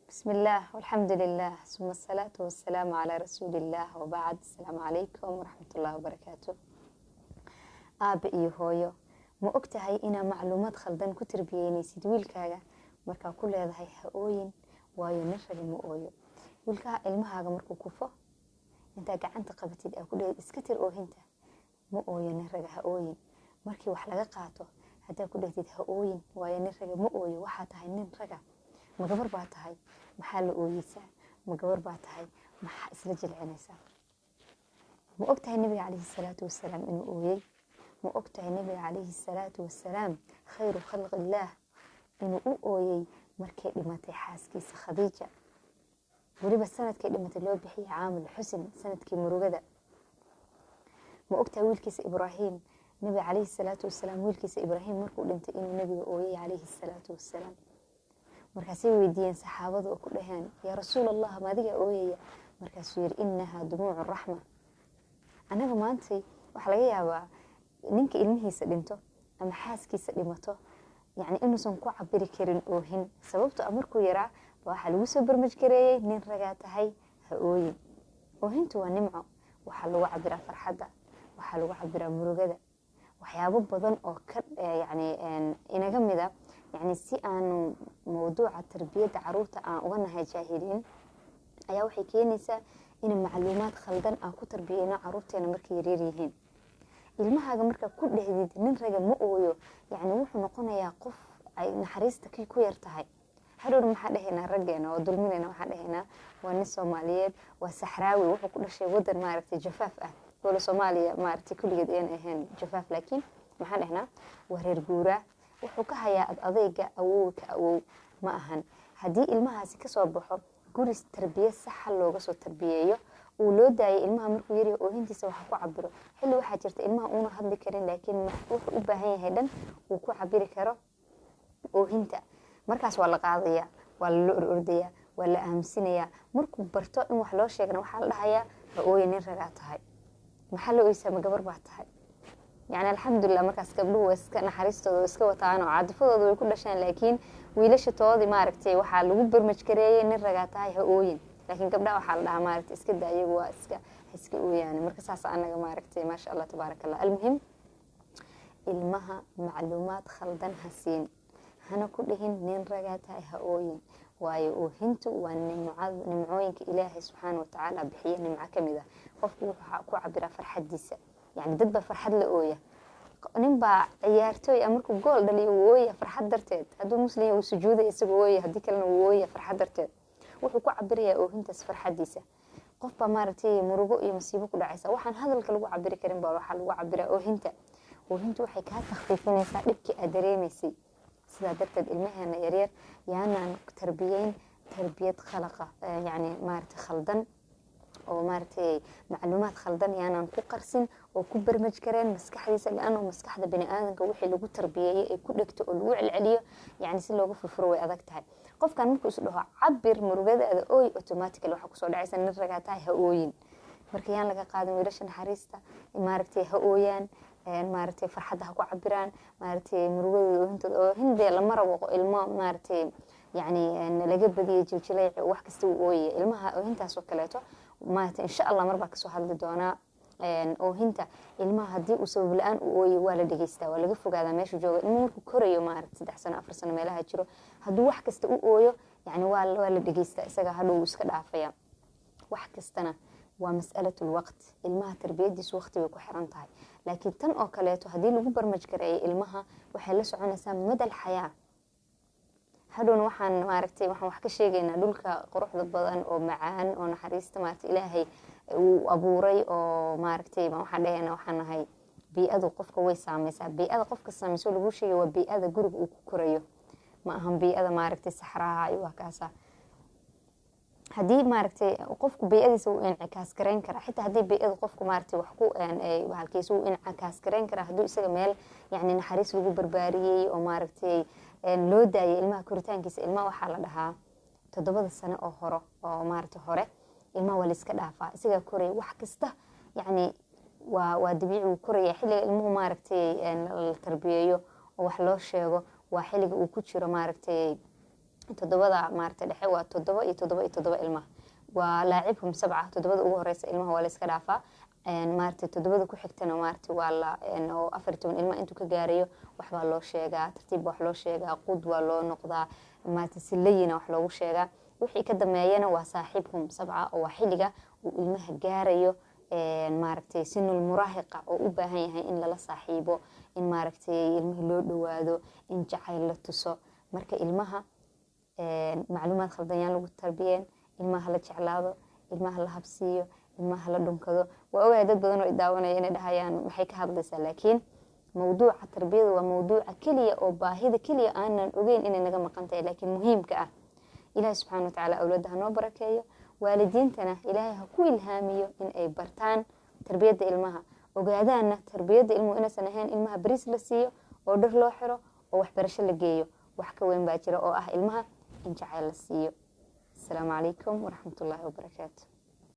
بسم الله والحمد لله ثم الصلاة والسلام على رسول الله وبعد. السلام عليكم ورحمة الله وبركاته. Aabe iyo hooyo, ma og tahay inaa macluumaad khaldan ku tarbiyeynaysid wiilkaaga markaa ku leedahay "Ha ooyin, waayo nin raga ma ooyo"? Wiilkaha, ilmahaaga markuu kufo, intaa gacanta qabatid aa ku dhehed "Iska tir oohinta, ma ooyo nin raga, ha ooyin." Markii wax laga qaato haddaa ku dhehdid "Ha ooyin, waayo nin raga ma ooyo," waxaa tahay nin raga. Ma gabar baa tahay? Maxaa la ooyeysaa? Ma gabar baa tahay? Maxaa isla jilcinaysaa? Ma og tahay Nabiga calayhi salaatu wasalaam inuu ooyey? Ma og tahay Nabiga calayhi salaatu wasalaam, khayru khalqillaah, inuu u ooyey markay dhimatay xaaskiisa Khadiija? Weliba sanadkay dhimatay loo bixiyay caamul xusn, sanadkii murugada. Ma og tahay wiilkiisa Ibraahim, Nabiga calayhi salaatu wasalaam, wiilkiisa Ibraahim markuu dhintay inuu Nabiga ooyey calayhi salaatu wasalaam? Markaasay weydiiyeen saxaabadu oo ku dhaheen, "Yaa Rasuul Allah, ma adigaa ooyaya?" Markaasuu yiri, "Inahaa dumuucu raxma." Annaga maantay waxaa laga yaabaa ninka ilmihiisa dhinto ama xaaskiisa dhimato, yani inuusan ku cabiri karin oohin, sababto a markuu yaraa ba waxaa lagu soo barmaj gareeyey "Nin ragaa tahay, ha ooyin." Oohintu waa nimco. Waxaa lagu cabiraa farxadda, waxaa lagu cabiraa murugada, waxyaabo badan oo ka yani inaga mida. Yani si aanu mawduuca tarbiyadda caruurta aan uga nahay jaahiliin ayaa waxay keenaysaa in macluumaad khaldan aan ku tarbiyeyno caruurteena markay yaryar yihiin. Ilmahaaga markaa ku dhehdid "Nin raga ma ooyo," yani wuxuu noqonayaa qof ay naxariista kii ku yar tahay. Hadhowna maxaa dhehaynaa? Raggeena oo dulminayna. Waxaan dhehaynaa waa nin Soomaaliyeed, waa saxraawi, wuxuu ku dhashay wadan maaragtay jafaaf ah. Wala Soomaaliya maaragtay kulligeed ayaan ahayn jafaaf, laakiin maxaan dhehnaa? Waa reer guuraa, wuxuu ka hayaa ad adeyga awow ka awow. Ma ahan. Haddii ilmahaasi kasoo baxo guri tarbiya saxa looga soo tarbiyeeyo, uu loo daayay ilmaha markuu yaryahay oohintiisa waxa ku cabiro, xilli waxaa jirta ilmaha uuna hadli karin, laakiin wuxuu u baahan yahay dhan uu ku cabiri karo oohinta. Markaas waa la qaadayaa, waa lala orordayaa, waa la aamusinayaa. Markuu barto in wax loo sheegana, waxaa la dhahayaa "Ha ooye, nin ragaa tahay, maxaa la oysaa? Ma gabar baa tahay?" Yani alxamdulilah, markaas gabdhuhu waa iska naxariistooda waa iska wataan oo caadifadooda way ku dhashaan, laakiin wiilasha toodii maaragtay waxaa lagu barmaj gareeyay "Nin ragaa tahay, ha ooyin." Laakiin gabdhaha waxaa la dhahaa maaragtay "Iska daa, iyagu waa iska ha iska ooyaan." Marka saas anaga maaragtay, maasha Allah, tabaaraka Allah. Almuhim, ilmaha macluumaad khaldan ha siin, hana ku dhihin "Nin ragaa tahay, ha ooyin," waayo oohintu waa nimcooyinka Ilaahay subxaana watacaala bixiya nimco ka mid ah. Qofku wuxuu ku cabiraa farxadiisa. Yani dad baa farxad la ooya. Nin baa ciyaartooy ah, markuu gool dhaliyo wuu ooya farxad darteed. Hadduu Muslim yahay wuu sujuudaya isagoo ooya, haddii kalena wuu ooya farxad darteed. Wuxuu ku cabirayaa oohintaas farxadiisa. Qof baa maaragtay murugo iyo masiibo ku dhacaysa, waxaan hadalka lagu cabiri karin baa waxaa lagu cabiraa oohinta. Oohintu waxay kaa takhfiifinaysaa dhibkii aad dareemaysay. Sidaa darteed ilmaheena yaryar yaanaan tarbiyeyn tarbiyad khalaqa, yani maaragtay khaldan oo maaragtay macluumaad khaldan yaanaan ku qarsin oo ku barmaj kareen maskaxdiisa, lianno maskaxda bani aadamka wixii lagu tarbiyeeyey ay ku dhegto oo lagu celceliyo, yani si looga furfuro way adag tahay. Qofkan markuu is dhaho "Cabir murugadaada, ooy," automatically waxaa kusoo dhacaysa "Nin ragaa tahay, ha ooyin." Marka yaan laga qaadin wiilasha naxariista. Maaragtay ha ooyaan, maaragtay farxadda ha ku cabiraan, maaragtay murugadooda oohintooda. Oohindee lama rabo ilmo maaragtay yani laga badiyay jiljilayc, wax kasta uu ooyaya ilmaha oohintaasoo kaleeto. Maaragtay insha Allah mar baa kasoo hadli doonaa oohinta ilmaha. Haddii uu sabab la-aan u ooyay, waa la dhegeystaa, waa laga fogaadaa meesha jooga. Ilmuhu markuu korayo, maaragtay 3 sano, 4 sano meelaha jiro, hadduu wax kasta u ooyo, yani waa la dhegeystaa, isaga hadhow iska dhaafaya. Wax kastana waa mas'alatu lwaqt. Ilmaha tarbiyadiisu waqti bay ku xiran tahay, laakiin tan oo kaleeto haddii lagu barmaj gareeyo ilmaha, waxay la soconaysaa madal xayaa. Hadhowna waxaan maaragtay waxaan wax ka sheegaynaa dhulka quruxda badan oo macaan oo naxariista maaragtay Ilaahay uu abuuray oo maaragtay waxaan dhahaynaa waxaan nahay bii-adu qofka way saameysaa. Bii-ada qofka saameyso lagu sheegay waa bii-ada guriga uu ku korayo, ma ahan bii-ada maaragtay saxraha iyo waa kaasa. Haddii maaragtay qofku bii-adiisa wuu incikaas gareyn karaa, xitaa haddii bii-ada qofku maaragtay wax ku halkiisa wuu incikaas gareyn karaa. Hadduu isaga meel yacni naxariis lagu barbaariyey oo maaragtay loo daayay ilmaha koritaankiisa. Ilmaha waxaa la dhahaa 7da sano oo horo oo maaragtay hore ilmaha waa la iska dhaafaa, isagaa koraya. Wax kasta yacni waa dabiici, wuu koraya. Xilliga ilmuhu maaragtay la tarbiyeeyo oo wax loo sheego waa xilliga uu ku jiro maaragtay Toddobada maaragtay dhexe waa 7 iyo 7 iyo 7 ilmaha waa laacibhum 7. Toddobada ugu horeysa ilmaha waa la iska dhaafaa. Maaragtay, toddobada ku xigtana maaragtay waa la oo 14 ilmaha intuu ka gaarayo waxbaa loo sheegaa, tartiib wax loo sheegaa, qud waa loo noqdaa, maaragtay, si layina wax loogu sheegaa. Wixii ka dambeeyana waa saaxiibhum 7, oo waa xilliga uu ilmaha gaarayo, maaragtay, sinul muraahiqa, oo u baahan yahay in lala saaxiibo, in maaragtay ilmaha loo dhawaado, in jacayl la tuso. Marka ilmaha macluumaad khaldan yaan lagu tarbiyeen. Ilmaha la jeclaado, ilmaha la habsiiyo, ilmaha la dhunkado. Waa ogahay dad badan oo idaawanaya inay dhahayaan, "Maxay ka hadlaysaa?" Laakiin mawduuca tarbiyada waa mawduuca keliya oo baahida keliya aanan ogeyn inay naga maqan tahay, laakiin muhiimka ah. Ilaahay subxaana watacaala awlaadda ha noo barakeeyo. Waalidiintana Ilaahay ha ku ilhaamiyo in ay bartaan tarbiyadda ilmaha, ogaadaanna tarbiyadda ilmuhu inaysan ahayn ilmaha bariis la siiyo oo dhar loo xiro oo waxbarasho la geeyo. Wax ka weyn baa jira oo ah ilmaha in jacayl la siiyo. Asalaamu calaykum waraxmatullaahi wabarakaatu.